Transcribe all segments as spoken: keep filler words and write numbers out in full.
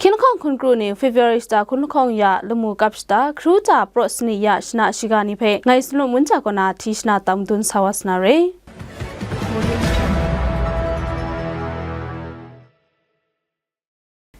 Hkying lahkawng hkun kru ning February shata hkun lahkawng ya lamu kap shata, hkru ta prat sani ya shana shiga ni hpe ngai Salum Wunca kaw na hti shana tam dun sa wa sa na re.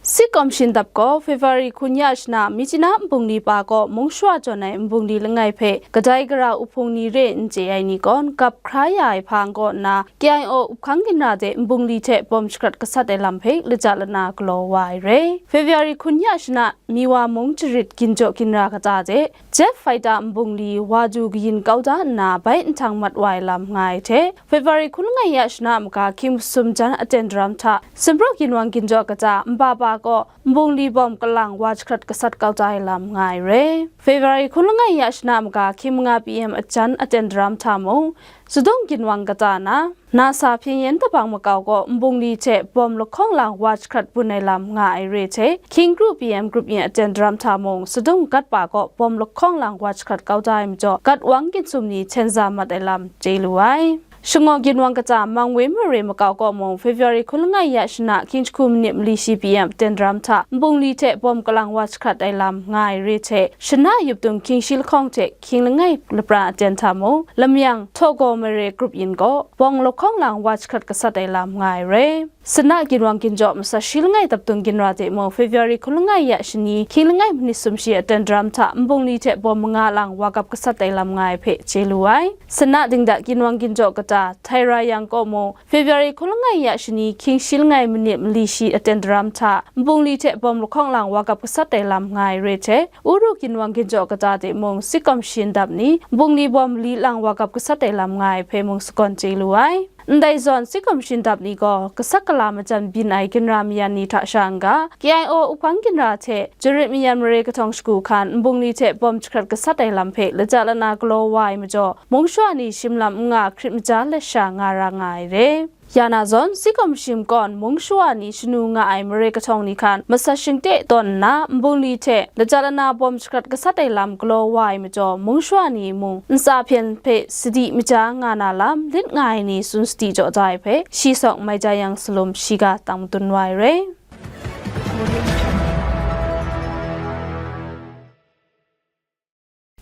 Sitcom shindap gaw February hkun ya shana Myitkyina nbungli pa kaw mung shawa jawn ai nbungli langai hpe kadai gara uhpung ni re n chye ai ni kaw gap hkra ya ai hpa n kaw nna, K I O uphkang ginra de nbungli hte bawm shakrat gasat ai lam hpe laja lana galaw wa ai re. February hkun ya shana Miwa mung jarit ginjaw ginra kata de, Jet fighter nbungli wa du kayin kau da nna bai nhtang mat wa ai lam nga ai hte, February hkun langai ya shana maga hkying masum jan aten daram hta, sumpraw ginwang ginjaw kata nba pa kaw nbungli bawm kalang wa jahkrat gasat kau da ai lam nga ai re. February hkun langai ya shana maga hkying manga P M ajan aten daram hta mung, sadung ginwang kata na, NASA hpyen yen dabang makau kaw nbungli hte bawm lahkawng lang wa jahkrat bun ai lam nga ai re hte, hkying kru P M grup yin aten daram hta mung, sadung gat pa kaw bawm lahkawng lang wa jahkrat kau da ai majaw, gat wang ginsum ni hten za mat ai lam chye lu ai. Shangaw ginwang kata Mangwe mare makau kaw mung, February hkun langai ya shana hkying jahku minit mali shi P M aten daram hta nbungli hte bawm kalang wa jahkrat ai lam nga ai re hte, shana yup tung hkying shi lahkawng hte hkying langai lapran aten hta mung, lamyang Togo mare grup yin kaw bawm lahkawng lang wa jahkrat gasat ai lam nga ai re. Shana ginwang ginjaw masat shi langai daptung ginra de mung, February hkun langai ya shani hkying langai minit sumshi aten daram hta nbungli hte bawm manga lang wa gap gasat ai lam nga ai hpe chye lu ai. Shana dingda ginwang ginjaw kata Htaira yang kaw mung, February hkun langai ya shani hkying shi langai minit mali shi aten daram hta nbungli hte bawm lahkawng lang wa gap gasat ai lam nga ai re hte, Uru ginwang ginjaw kata de mung sitcom shindap ni nbungli bawm mali lang wa gap gasat ai lam nga ai hpe mung sagawn chye lu ai. Ndai zawn sitcom shindap ni gaw gasat gala majan byin ai ginra mayan ni hta sha n-ga, K I O uphkang ginra hte jarit mayan mare kahtawng shagu hkan nbungli hte bawm jahkrat gasat ai lam hpe laja lana galaw wa ai majaw, mung shawa ni shim lam n nga hkrit maja let sha nga ra nga ai re. Ya na zawn, sitcom shim kawn mung shawa ni shanu nga ai mare kahtawng ni hkan masat shingte tawn nna, nbungli hte laja lana bawm jahkrat gasat ai lam galaw wa ai majaw, mung shawa ni mung ntsa hpyen hpe sadi maja nga na lam lit nga ai ni tsun sadi jaw da ai hpe, shi sawng mai ja yang salum shiga tang madun wa ai re.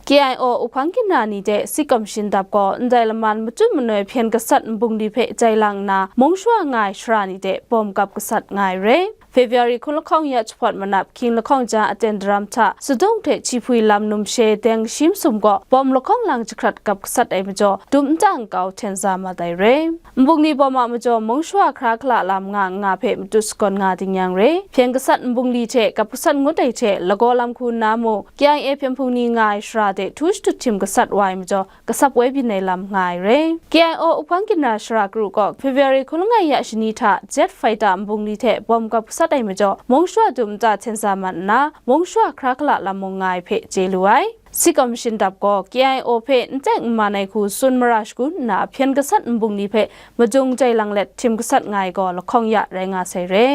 K I O uphkang ginra ni de sitcom shindap gaw ndai laman matut manoi hpyen gasat nbungli hpe jai lang nna, mung shawa nga ai shara ni de bawm gap gasat nga ai re. February hkun lahkawng ya jahpawt manap hkying lahkawng ja aten daram hta, sadung hte hkyihpui lam numshe deng shi masum gaw bawm lahkawng lang jahkrat gap gasat ai majaw, dum nta nkau hten za mat ai re. Nbungli bawm a majaw mung shawa hkra hkala lam nga n nga hpe matut sagawn nga ding yang re. Hpyen gasat nbungli hte gap gasat ngut ai hte lagaw lam hku nna mung, K I A hpyen hpung ni nga ai shara de htu shadut htim gasat wa ai majaw, gasap woi byin ai lam nga ai re. K I O uphkang ginra shara kru kaw February hkun langai ya shani hta jet fighter nbungli hte bawm gap gasat ai majaw, mung shawa dum nta hten za mat nna, mung shawa hkra hkala lam mung nga ai hpe chye lu ai. Sitcom shindap gaw K I O hpe n teng n man ai hku tsun mara shagun nna, hpyen gasat nbungli hpe madung jai lang let htim gasat nga ai gaw lahkawng ya rai nga sai re.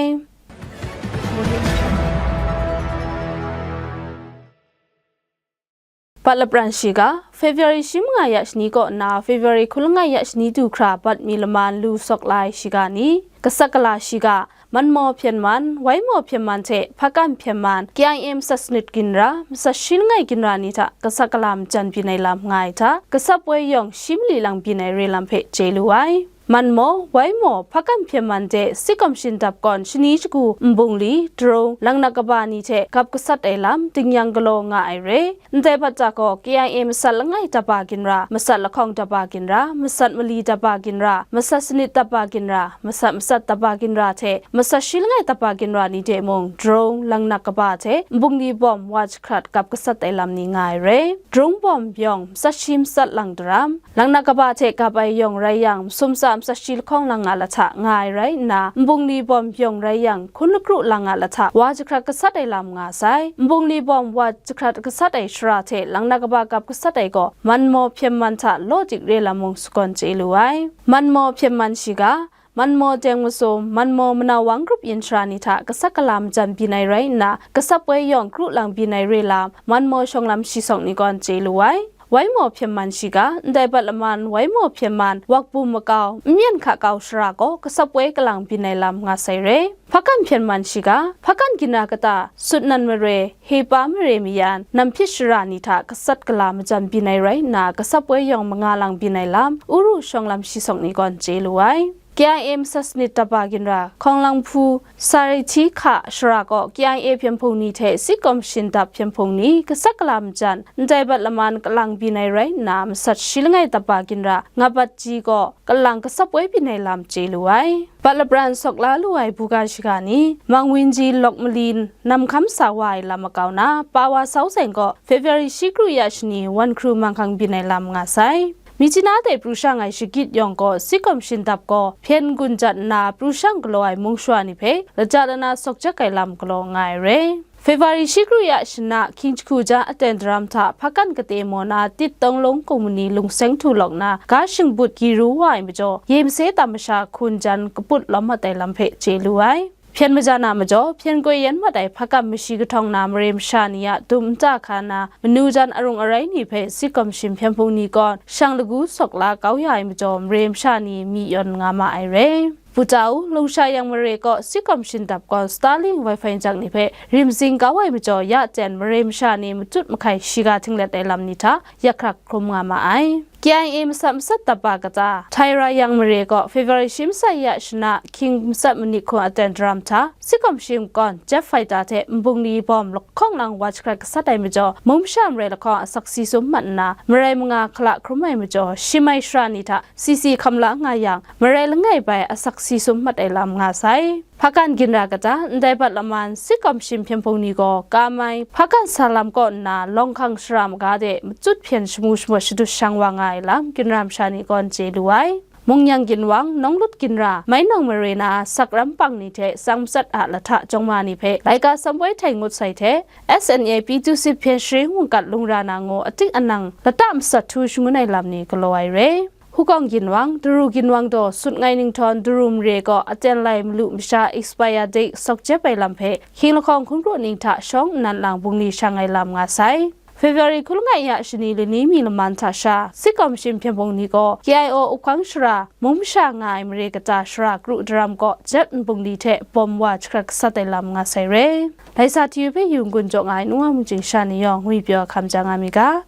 Bat lapran shiga, February shi manga ya shani kaw nna February hkun langai ya shani du hkra bat mi laman lu sawk lai shiga ni, gasat gala shiga, Manmaw hpyen man, Waimaw hpyen man hte Hpakan hpyen man, K I A masat sanit ginra, masat shi langai ginra ni hta gasat gala majan byin ai lam nga ai hta, gasap woi yawng shi mali lang byin ai re lam hpe chye lu ai. Manmaw, Waimaw, Hpakan hpyen man de sitcom shindap kawn shani shagu nbungli, drone, langnak kaba ni hte gap gasat ai lam, dingyang galaw nga ai re. Ndai bat hta gaw K I A masat langai daba ginra, masat lahkawng daba ginra, masat mali daba ginra, masat sanit daba ginra, masat matsat daba ginra hte masat shi langai daba ginra ni de mung, drone, langnak kaba hte nbungli bawm wa jahkrat gap gasat ai lam ni nga ai re. Drone bawm yawng masat shi matsat lang daram, langnak kaba hte gap ai yawng rai yang, masum tsa masat shi lahkawng lang a lahta nga ai rai nna, nbungli bawm yawng rai yang, hkun lakru lang a lahta wa jahkrat gasat ai lam nga sai. Nbungli bawm wa jahkrat gasat ai shara hte langnak kaba gap gasat ai gaw, Manmaw hpyen man hta law dik re lam mung sagawn chye lu ai. Manmaw hpyen man shiga, Manmaw deng masum, Manmaw manau wang grup yin shara ni hta gasat gala majan byin ai rai nna, gasap woi yawng kru lang byin ai re lam, Manmaw shawng lam shi sawng ni gawn chye lu ai. Waimaw hpyen man shiga, ndai bat laman Waimaw hpyen man Wakbum makau, Nmyen hka kau shara gaw kasap woi kalang byin ai lam nga sai re. Hpakan hpyen man shiga, Hpakan ginra kata, Sutnan mare, Hepa mare mayan, Namhpyit shara ni hta gasat gala majan byin ai rai nna, kasap woi yawng manga lang byin ai lam, Uru shawng lam shi sawk ni gawn chye lu ai. K I A masat sanit daba ginra, Hkawng Langhpu, Sarahti hka shara gaw K I A hpyen hpung ni hte Sikawm Shin Dap hpyen hpung ni gasat gala majan, ndai bat laman kalang byin ai rai nna, masat shi langai daba ginra, Ngabatji gaw kalang gasap woi byin ai lam chye lu ai. Bat lapran sawk la lu ai buga shiga ni, Mangwinji Lawkmali, Namhkam sa wa ai lam makau na, Pawa Sau Zaeng gaw February shi kru ya shani wan hkru manghkang byin ai lam nga sai. Myitkyina de pru sha ngai shagit yawng gaw Sikawm Shin Dap gaw hpyen gun jat nna pru shang galaw ai mung shawa ni hpe laja lana sawk jak ai lam galaw nga ai re. February shi kru ya shana hkying jahku ja aten daram hta Hpakan kate maw na Tit Tawng Lawng Kumuni lungseng htu lawk na ga shingbut gyi ru wa ai majaw, ye mase tam masha hkun jan kaput lawm mat ai lam hpe chye lu ai. Hpyen maja na majaw, hpyen koi yan mat ai Hpakan mashi kahtawng na mare masha ni a dum nta hka na manu jan arung arai ni hpe Sikawm Shin hpyen hpung ni gawn shang lagu sawk la kau ya ai majaw, mare masha ni myi yawn nga ma ai re. Putau, Lungsha Yang mare kaw Sikawm Shin Dap gawn Starlink Wi-Fi jak ni hpe rimzing kau ai majaw, ya jen mare masha ni matut mahkai shiga htinglet ai lam ni hta yak hkrak hkrum nga ma ai. K I A masat masat daba kata, Htaira Yang mare gaw February shi masai ya shana hkying masat manit hkun aten daram hta, Sikawm Shin gawn jet fighter hte nbungli bawm lahkawng lang wa jahkrat gasat ai majaw, mung masha marai lahkawng asak si sum mat nna, marai manga hkala hkrum ai majaw, shim ai shara ni hta C C hkam la nga yang, marai langai bai asak si sum mat ai lam nga sai. Hpakan ginra kata, ndai bat laman Sikawm Shin hpyen hpung ni gaw Kamai, Hpakan sa lam kaw nna Lawng Hkang shara maga de matut hpyen shamu shamawt shadut shang wa nga ai lam, ginra masha ni gawn chye lu ai. Mungyang ginwang, Nawnglut ginra, Mainawng mare na sakram pang ni hte tsang matsat a lahta jawng ma ni hpe laika samboi htai ngut sai hte, S N A P two C hpyen sharin mungkat lung ra na ngu atik anang lata masat htu shangun ai lam ni galaw ai re. Hukawng ginwang, Daru ginwang daw sut ngai ninghtawng Daru mare gaw aten lai malu masha expire date sawk jep ai lam hpe, hkying lahkawng hkungru ning hta shawng nnan lang bungli shang ai lam nga sai. February hku langai ya shani lani mi laman hta sha, Sikawm Shin hpyen hpung ni gaw K I O Uhkang shara, mung masha nga ai mare kata shara kru daram kaw jet nbungli hte bawm wa jahkrat gasat ai lam nga sai re. Laisa hti hpe yu n-gun jaw nga ai nungwa mungchying sha ni yawng ngwi pyaw hkam ja nga mi ga.